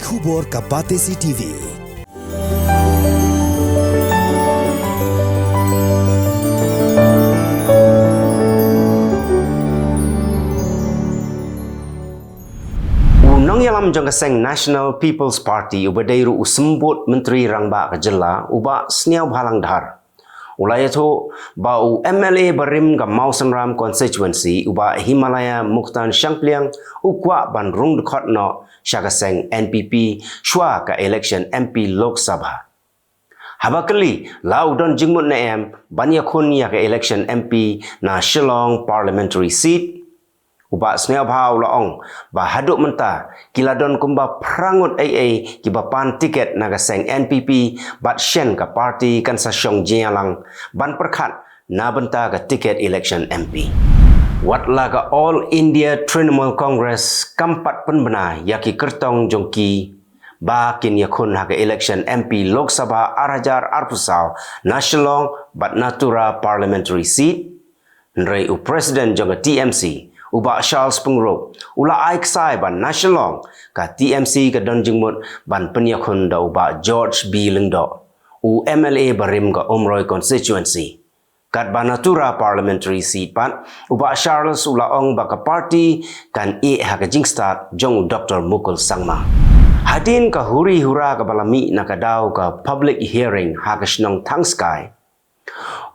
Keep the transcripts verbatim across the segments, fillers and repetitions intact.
Khubor ka Batesi T V. U nongïalam jong ka seng National People's Party uba dei ruh u symbud Myntri Rangbah ka jylla, u Bah Sniawbhalang Dhar, u la ïathuh ba u M L A barim ka Mawsynram constituency, u Bah Himalaya Mukhtar Shangpliang, u kwah ban rung dkhot noh sha ka seng N P P shuwa ka election M P Lok Sabha. Haba kylli la u don jingmut ne em ban ïakhun ïa ka election M P na Shillong parliamentary seat, u Bah Sniawbha u la ong ba haduh mynta ki la don kumba phra ngut ei ei kiba pan tiket na ka seng N P P, bad shen ka party kan sa shong jingïalang ban pyrkhat na bynta ka tiket election M P. Wat la ka All India Trinamool Congress kam pat pynbna ïa ki kyrtong jong ki ba kin ïakhun ha ka election M P Lok Sabha ar hajar arphew saw na Shillong bad na Tura parliamentary seat, hynrei u president jong ka T M C, u Bah Charles Pyngrope, u la ai ksai ba na Shillong ka T M C ka don jingmut ban pynïakhun da u Bah George B Lyngdoh, u M L A barim ka Umroi constituency. Katba na Tura parliamentary seat pat, u Bah Charles u la ong ba ka party kan ïeh ha ka jingstad jong u Doctor Mukul Sangma. Hadien ka huri hura kaba la mih na ka daw ka public hearing ha ka shnong Thangskai,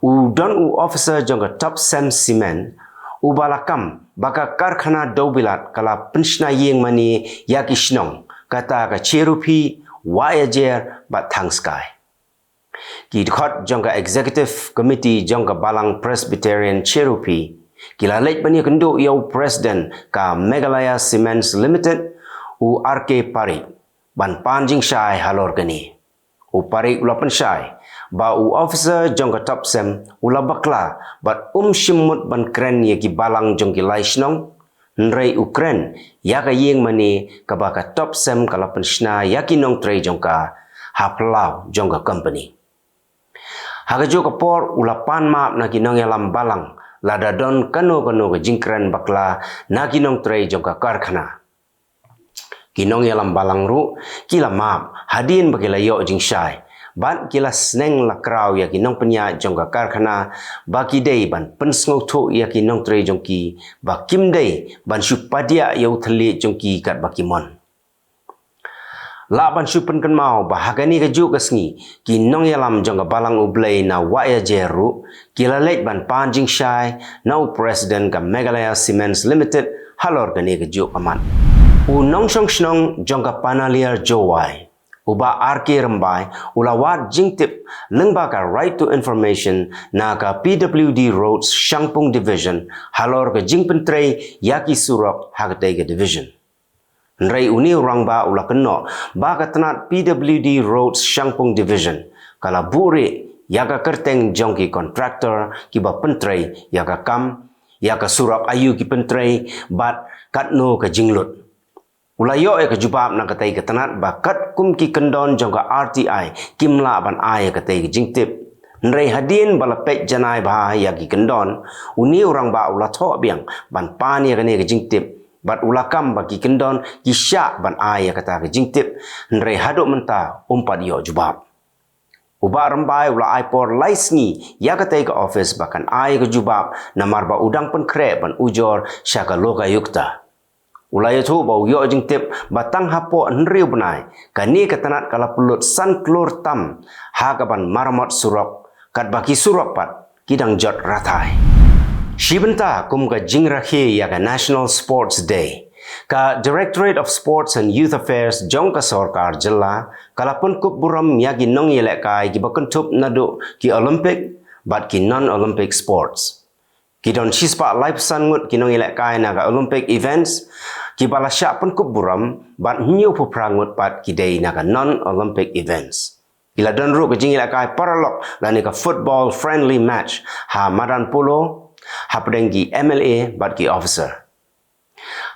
u don u officer jong ka Topcem Cement uba la kam ba ka karkhana Dewbilat ka la pynshna ïing mane ïa ki shnong, kata ka Cheruphi, Wahiajer bad Thangskai. Ki dkhot jong ka Executive Committee jong ka Balang Presbyterian Cheruphi ki la leit ban ïakynduh ïa u President ka Meghalaya Cements Limited, u R K Parikh, ban pan jingshai halor kane. U Parikh u la pynshai ba u officer jong ka Topcem u la bakla bad um shym mut ban kren ïa ki balang jong ki lai shnong, hynrei u kren ïa ka ïing mane kaba ka Topcem ka la pynshna ïa ki nongtrei jong ka ha phyllaw jong ka company. Ha kajuh ka por u la pan map na ki nongïalam balang lada don kano kano ka jingkren bakla na ki nongtrei jong ka karkhana. Ki nongïalam balang ruh ki la map hadien ba ki la ïoh jingshai, bad ki la sneng la kraw ïa ki nongpynïaid jong ka karkhana ba ki dei ban pynsngewthuh ïa ki nongtrei jong ki ba kim dei ban shu padiah ïa u thylliej jong ki katba ki mon. Lah ban shu pynkynmaw ba ha kane kajuh ka sngi ki nongïalam jong ka Balang U Blei na Wahiajer ruh ki la leit ban pan jingshai na u President ka Meghalaya Cements Limited halor kane kajuh ka mat. U nongshong shnong jong ka Panaliar Jowai, u Bah R K Rymbai, u la wad jingtip lyngba ka Right to Information na ka P W D Roads Shangpung Division halor ka jingpyntrei ïa ki surok ha katei ka division. Hynrei une u rangbah u la kynnoh ba ka tnat P W D Roads Shangpung Division ka la buhrieh ïa ka kyrteng jong ki contractor kiba pyntrei ïa ka kam, ïa ka surok aïu ki pyntrei bad katno ka jinglut. U la ïoh ïa ka jubab na katei ka tnat ba katkum ki kyndon jong ka R T I kim lah ban ai ïa katei ka jingtip. Hynrei hadien ba la peit janai bha ïa ki kyndon, une u rangbah u la thoh biang ban pan ïa kane ka jingtip, bad u la kam ba ki kyndon ki shah ban ai ïa kata ka jingtip, hynrei haduh mynta um pat ïoh jubab. U Bah Rymbai u la ai por lai sngi ïa katei ka office ba kan ai ïa ka jubab, namar ba u dang pynkhreh ban ujor sha ka Lokayukta. U la ïathuh ba u ïoh jingtip ba tang hapoh hynriew bnai kane ka tnat ka la pynlut san klur tam ha kaban maramot surok, katba ki surok pat ki dang jot rathai. Shi bynta kum ka jingrakhe ïa ka National Sports Day, ka Directorate of Sports and Youth Affairs jong ka sorkar jylla ka la pynkup burom ïa ki nongïalehkai kiba kynthup naduh ki Olympic bad ki non-Olympic sports. Ki don shispah laiphew san ngut ki nongïalehkai na ka Olympic Events kiba la shah pynkup burom, bad hynñiewphew phra ngut pat ki dei na ka non-Olympic Events. Ki la don ruh ka jingïalehkai paralok lane ka football friendly match ha madan polo hapdeng ki M L A bad ki officer.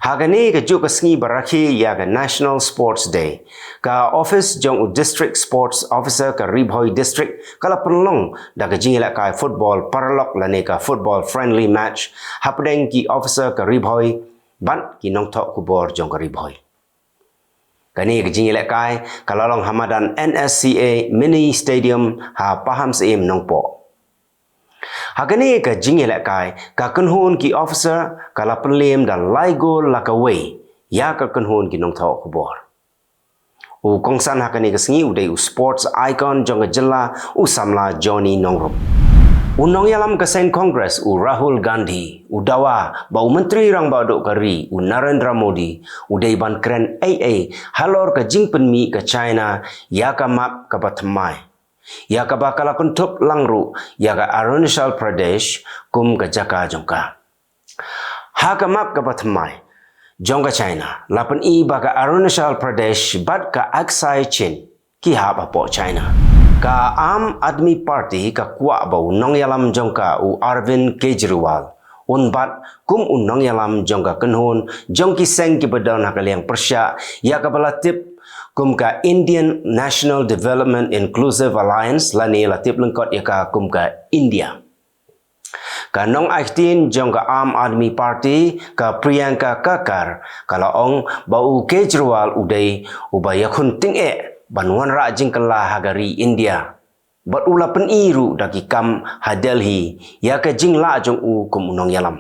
Ha kane kajuh ka sngi ba rakhe ïa ka National Sports Day, ka office jong u District Sports Officer ka Ri Bhoi District ka la pynlong da ka jingïalehkai football paralok lane ka football friendly match hapdeng ki officer ka Ri Bhoi bad ki nongthoh khubor jong ka Ri Bhoi. Kane ka jingïalehkai ka la long ha madan N S C A Mini Stadium ha Pahamsyiem, Nongpoh. Ha kane ka jingïalehkai ka kynhun ki officer ka la pynliem da lai gol la kawei ïa ka kynhun ki nongthoh khubor. U kongsan ha kane ka sngi u dei u sports icon jong ka jylla, u samla Johnny Nongrum. U nongïalam ka seng Congress u Rahul Gandhi u dawa ba u Myntri Rangbah Duh ka ri u Narendra Modi u dei ban kren ei ei halor ka jingpynmih ka China ïa ka map kaba thymmai, ïa kaba ka la kynthup lang ruh ïa ka Arunachal Pradesh kum ka jaka jong ka. Ha ka map kaba thymmai jong ka China la pyni ba ka Arunachal Pradesh bad ka Aksai Chin ki hap hapoh China. Ka Aam Aadmi Party ka kwah ba u nongïalam jong ka u Arvind Kejriwal un bat kum u nongïalam jong ka kynhun jong ki seng kiba don ha ka liang pyrshah ïa kaba la tip kum ka Indian National Development Inclusive Alliance lane la tip lyngkot ïa ka kum ka INDIA. Ka nongai ktien jong ka Aam Aadmi Party ka Priyanka Kakkar ka la ong ba u Kejriwal u dei uba ïakhun tyngeh ban wanrah jingkylla ha ka ri India. Bad u la pyni ruh da ki kam ha Delhi ïa ka jinglah jong u kum u nongïalam.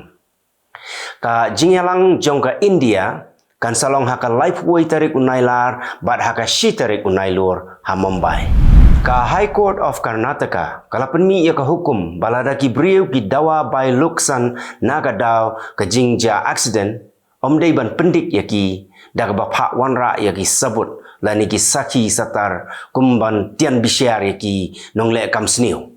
Ka jingïalang jong ka INDIA kan sa long ha ka laiphew wei tarik u Nailar bad ha ka shi tarik u Nailur ha Mumbai. Ka High Court of Karnataka ka la pynmih ïa ka hukum ba lada ki briew ki dawa bai luksan na ka daw ka jingjia accident, ym dei ban pyndik ïa ki da kaba phah wanrah ïa ki sabut lane ki sakhi satar kum ban tian bishar ïa ki nongleh kam sniew.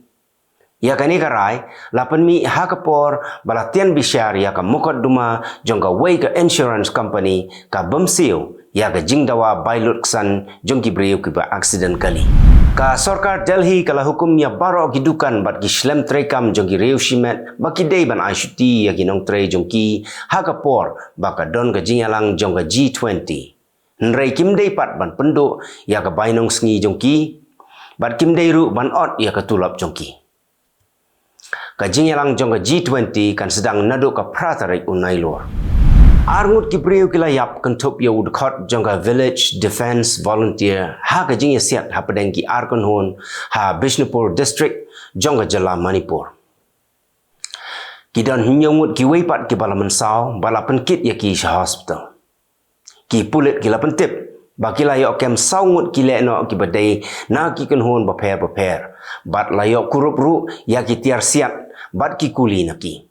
Ïa kane ka rai la pynmih ha ka por ba la tian bishar ïa ka mukotduma jong kawei ka insurance company ka bym siew ïa ka jingdawa bai luksan jong ki briew kiba accident kali. Ka sorkar Delhi ka la hukum ïa baroh ki dukan bad ki shlem treikam jong ki riew shimet ba ki dei ban ai shuti ïa ki nongtrei jong ki ha ka por ba ka don ka jingïalang jong ka G twenty. Hynrei kim dei pat ban pynduh ïa ka bainong sngi jong ki bad kim dei ruh ban ot ïa ka tulop jong ki. Ka jingïalang jong ka G twenty kan sdang naduh ka phra tarik u Nailur. Arngut ki briew ki la ïap kynthup ïa u dkhot jong ka Village Defence Volunteer ha ka jingïasiat hapdeng ki ar kynhun ha Bishnupur District jong ka jylla Manipur. Ki don hynñiew ngut kiwei pat kiba la mynsaw bad la pynkit ïa ki sha hospital. Ki pulit ki la pyntip ba ki la ïoh kem saw ngut ki lehnoh kiba dei na ki kynhun bapher bapher bad la ïoh kurup ruh ïa ki tiar siat bad ki kuli na ki.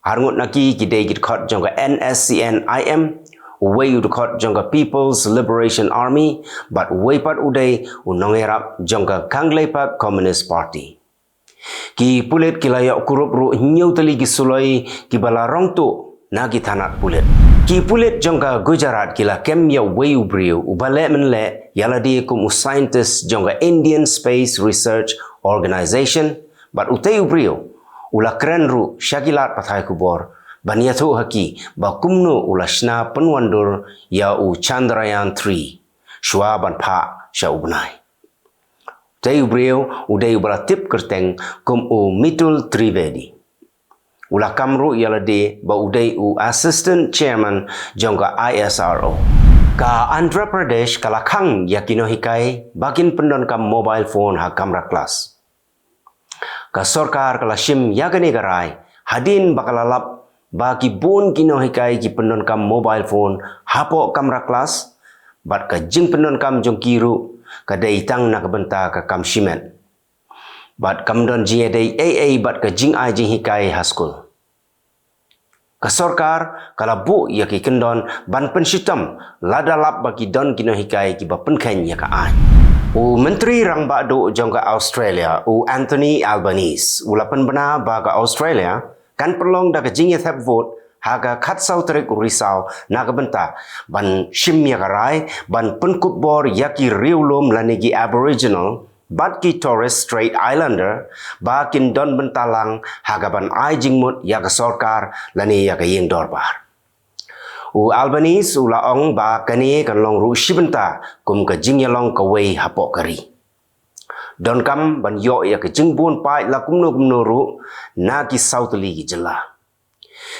Arngut na ki ki dei ki dkhot jong ka N S C N I M, uwei u dkhot jong ka People's Liberation Army bad uwei pat u dei u nongïarap jong ka Kangleipak Communist Party. Ki pulit ki la ïoh kurup ruh hynñiew tylli ki suloi kiba la rong tuh na ki thanat pulit. Ki pulit jong ka Gujarat ki la kem ïa uwei u briew uba leh mynleh ïa lade kum u scientist jong ka Indian Space Research Organization bad utei u briew u la kren ruh sha ki lad pathai khubor ban ïathuh ha ki ba kumno u la shna pynwandur ïa u Chandrayaan three shuwa ban phah sha u bnai. Utei u briew u dei uba la tip kyrteng kum u Mitul Trivedi. U la kam ruh ïa lade ba u dei u Assistant Chairman jong ka I S R O. Ka Andhra Pradesh ka la khang ïa ki nonghikai ba kin pyndonkam mobile phone ha kamra klas. Ka sorkar ka la shim ïa kane ka rai hadien ba ka la lap ba ki bun ki nonghikai ki pyndonkam mobile phone hapoh kamra klas bad ka jingpyndonkam jong ki ruh ka dei tang na ka bynta ka kam shimet. Bad kam don jingïadei ei ei bad ka jingai jinghikai ha skul. Ka sorkar ka la buh ïa ki kyndon ban pynshitom lada lap ba ki don ki nonghikai kiba pynkheiñ ïa ka aiñ. U Myntri Rangbah Duh jong ka Australia u Anthony Albanese u la pynbna ba ka Australia kan pynlong da ka jingïathep vote ha ka khatsaw tarik u Risaw na ka bynta ban shim ïa ka rai ban pynkup bor ïa ki riewlum lane ki Aboriginal bad ki Torres Strait Islander ba kin don bynta lang ha kaban ai jingmut ïa ka sorkar lane ïa ka ïing dorbar. U Albanese u la ong ba kane kan long ruh shi bynta kum ka jingïalong kawei hapoh ka ri. Donkam ban ïoh ïa ka jingbun paid la kumno kumno ruh na ki saw tylli ki jylla.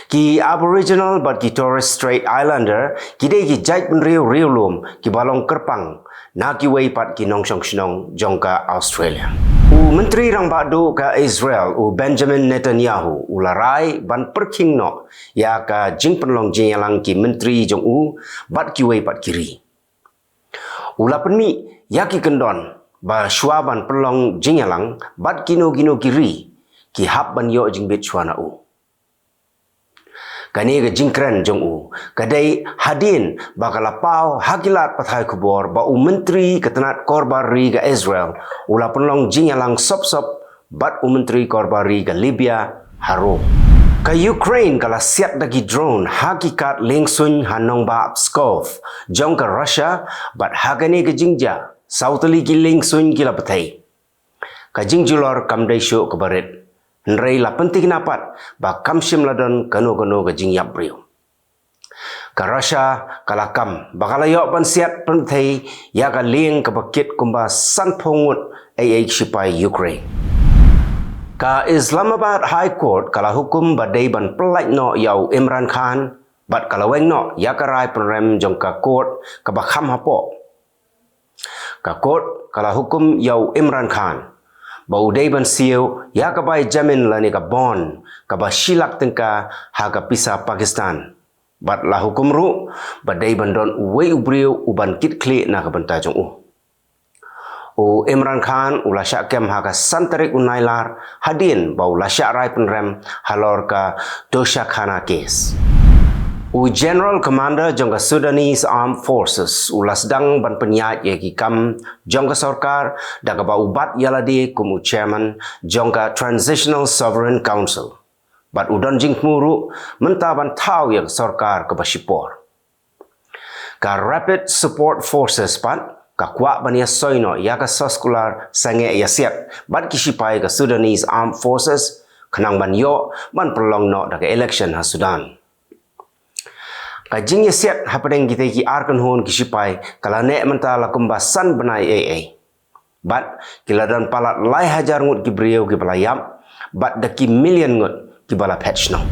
Ki Aboriginal bad ki Torres Strait Islander ki dei ki jaitbynriew riewlum kiba long kyrpang na kiwei pat ki nongshong shnong jong ka Australia. U Myntri Rangbah Duh ka Israel, u Benjamin Netanyahu, u la rai ban pyrkhing noh ïa ka jingpynlong jingïalang ki myntri jong u bad kiwei pat ki ri. U la pynmih ïa ki kyndon ba shuwa ban pynlong jingïalang bad kino kino ki ri, ki hap ban ïoh jingbit shuwa na u. Kane ka jingkren jong u ka dei hadien ba ka la paw ha ki lad pathai khubor ba u Myntri ka tnat kor bar ri ka Israel u la pynlong jingïalang sop sop bad u Myntri kor bar ri ka Libya ha Rome. Ka Ukraine ka la siat da ki drone ha ki kad liengsuiñ ha nongbah Pskov jong ka Russia, bad ha kane ka jingjia saw tylli ki liengsuiñ ki la pynthei. Ka jingjulor kam dei shuh kaba rit, hynrei la pynthikna pat ba kam shym la don kano kano ka jingïap briew. Ka Russia ka la kam ba ka la ïoh ban siat pynthei ïa ka lieng kaba kit kumba sanphew ngut ei ei ki shipai Ukraine. Ka Islamabad High Court ka la hukum ba dei ban pyllait noh ïa u Imran Khan, bad ka la weng noh ïa ka rai pynrem jong ka court kaba kham hapoh. Ka court ka la hukum ïa u Imran Khan ba u dei ban siew ïa ka bai jamin lane ka bond kaba shi lak tyngka ha ka pisa Pakistan. Bad la hukum ruh ba dei ban don uwei u briew u ban kit khlieh na ka bynta jong u. U Imran Khan u la shah kem ha ka san tarik u Nailar hadien ba u la shah rai pynrem halor ka Toshakhana case. U General Commander jong ka Sudanese Armed Forces u la sdang ban pynïaid ïa ki kam jong ka sorkar da kaba u bat ïalade kum u chairman jong ka Transitional Sovereign Council. Bad u don jingthmu ruh mynta ban thaw ïa ka sorkar kaba shipor. Ka Rapid Support Forces pat ka kwah ban ïasoi noh ïa ka soskular sangeh ïasiat bad ki shipai ka Sudanese Armed Forces khnang ban ïoh ban pynlong noh da ka election ha Sudan. Ka jingïasiat hapdeng kitei ki ar kynhun ki shipai ka la neh mynta la kumba san bnai ei ei. Bad ki la don palat lai hajar ngut ki briew kiba la ïap, bad da ki million ngut kiba la phet shnong.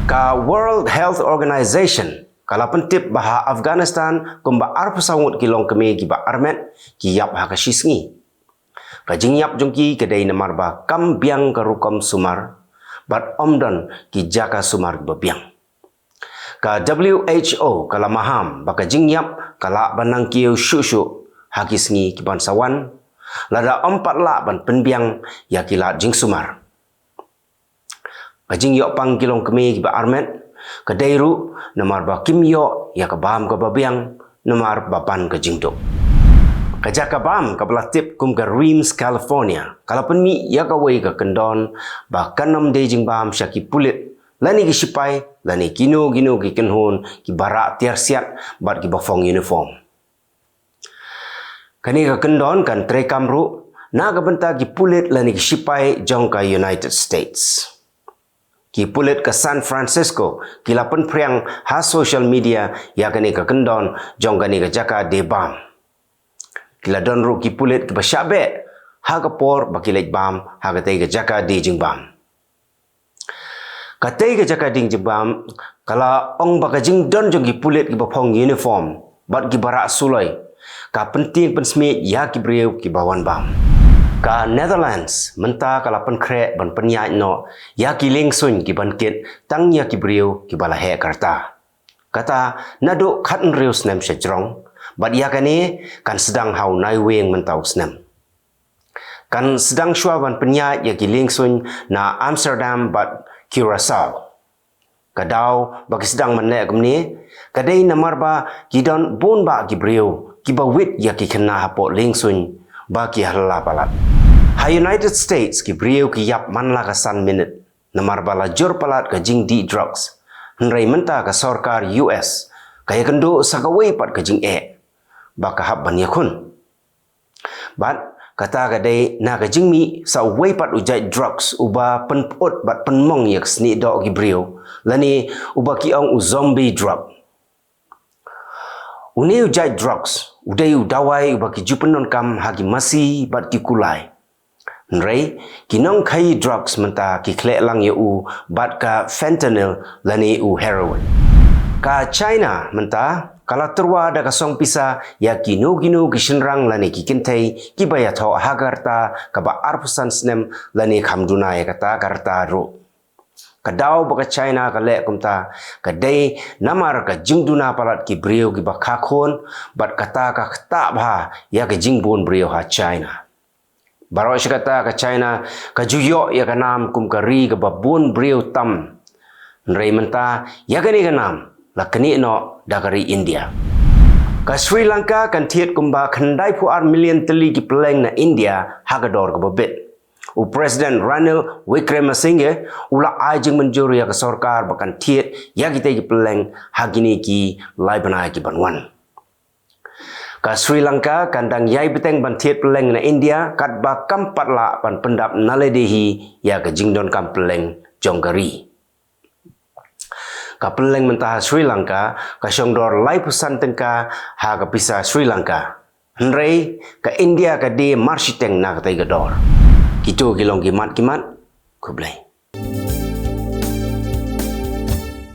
Ka World Health Organization ka la pyntip ba ha Afghanistan kumba arphew saw ngut ki longkmie kiba armet ki ïap ha ka shisngi. Ka jingïap jong ki ka dei namar ba kam biang ka rukom sumar, bad ym don ki jaka sumar kiba biang. Ka W H O ka la maham ba ka jingïap ka lah ban nang kiew shuh shuh ha ki sngi ki ban sa wan, lada ym pat lah ban pynbiang ïa ki lad jingsumar. Ka jingïoh pang ki longkmie kiba armet ka dei ruh namar ba kim ïoh ïa ka bam kaba biang namar ba ban ka jingduk. Ka jaka bam kaba la tip kum ka Reams, California ka la pynmih ïa kawei ka kyndon ba kan ym dei jingbam sha ki pulit lane ki shipai lane kino kino ki kynhun kiba rah tiar siat bad kiba phong uniform. Kane ka kyndon kan treikam ruh na ka bynta ki pulit lane ki shipai jong ka United States. Ki pulit ka San Francisco ki la pynphriang ha social media ïa kane ka kyndon jong kane ka jaka die bam. Ki la don ruh ki pulit kiba shah beh ha ka por ba ki leit bam ha katei ka jaka die jingbam. Katei ka jaka die jingbam ka la ong ba ka jingdon jong ki pulit kiba phong uniform bad kiba rah suloi ka pyntieng pynsmiej ïa ki briew kiba wan bam. Ka Netherlands mynta ka la pynkhreh ban pynïaid noh ïa ki liengsuiñ ki ban kit tang ïa ki briew kiba la heh ka rta. Kata naduh khathynriew snem sha jrong, bad ïa kane kan sdang ha u Naiwieng mynta u snem. Kan sdang shuwa ban pynïaid ïa ki liengsuiñ na Amsterdam bad Curaçao. Ka daw ba ki sdang ban leh kumne ka dei namar ba ki don bun bah ki briew kiba wit ïa ki khynnah hapoh liengsuiñ ba ki ha la palat. Ha United States ki briew ki ïap man la ka san minit namar ba la jur palat ka jingdih drugs. Hynrei mynta ka sorkar U S ka ïakynduh sa kawei pat ka jingeh ba ka hap ban ïakhun. Bad kata ka dei na ka jingmih sa uwei pat u jait drugs uba pynput bad pynmong ïa ka snieh doh ki briew, lane uba ki ong u zombie drug. Une u jait drugs u dei u dawai uba ki ju pyndonkam ha ki masi bad ki kulai. Hynrei ki nongkhaii drugs mynta ki khleh lang ïa u bad ka fentanyl lane u heroin. Ka China mynta ka la tyrwa da ka song pisa ïa kino kino ki shynrang lane ki kynthei kiba ïathoh ha ka rta kaba arphew san snem lane kham duna ïa kata ka rta ruh. Ka daw ba ka China ka leh kumta ka dei namar ka jingduna palat ki briew kiba kha khun bad kata ka ktah bha ïa ka jingbun briew ha China. Baroh shi katta ka China ka ju ïoh ïa ka nam kum ka ri kaba bun briew tam. Hynrei mynta ïa kane ka nam la knieh noh da ka ri India. Ka Sri Lanka kan thied kumba khyndai phew ar million tylli ki pylleng na India ha ka dor kaba bit. U President Ranil Wickremesinghe u la ai jingmynjur ïa ka sorkar ba kan thied ïa kitei ki pylleng ha kine ki lai bnai ki ban wan. Ka Sri Lanka kan dang ïai bteng ban thied pylleng na India katba kam pat lah ban pyndap na lade hi ïa ka jingdonkam pylleng jong ka ri. Ka pylleng mynta ha Sri Lanka ka shong dor laiphew san tyngka ha ka pisa Sri Lanka. Hynrei ka India ka die marshiteng na katei ka dor. Kito ki long ki mat ki mat. Khublei.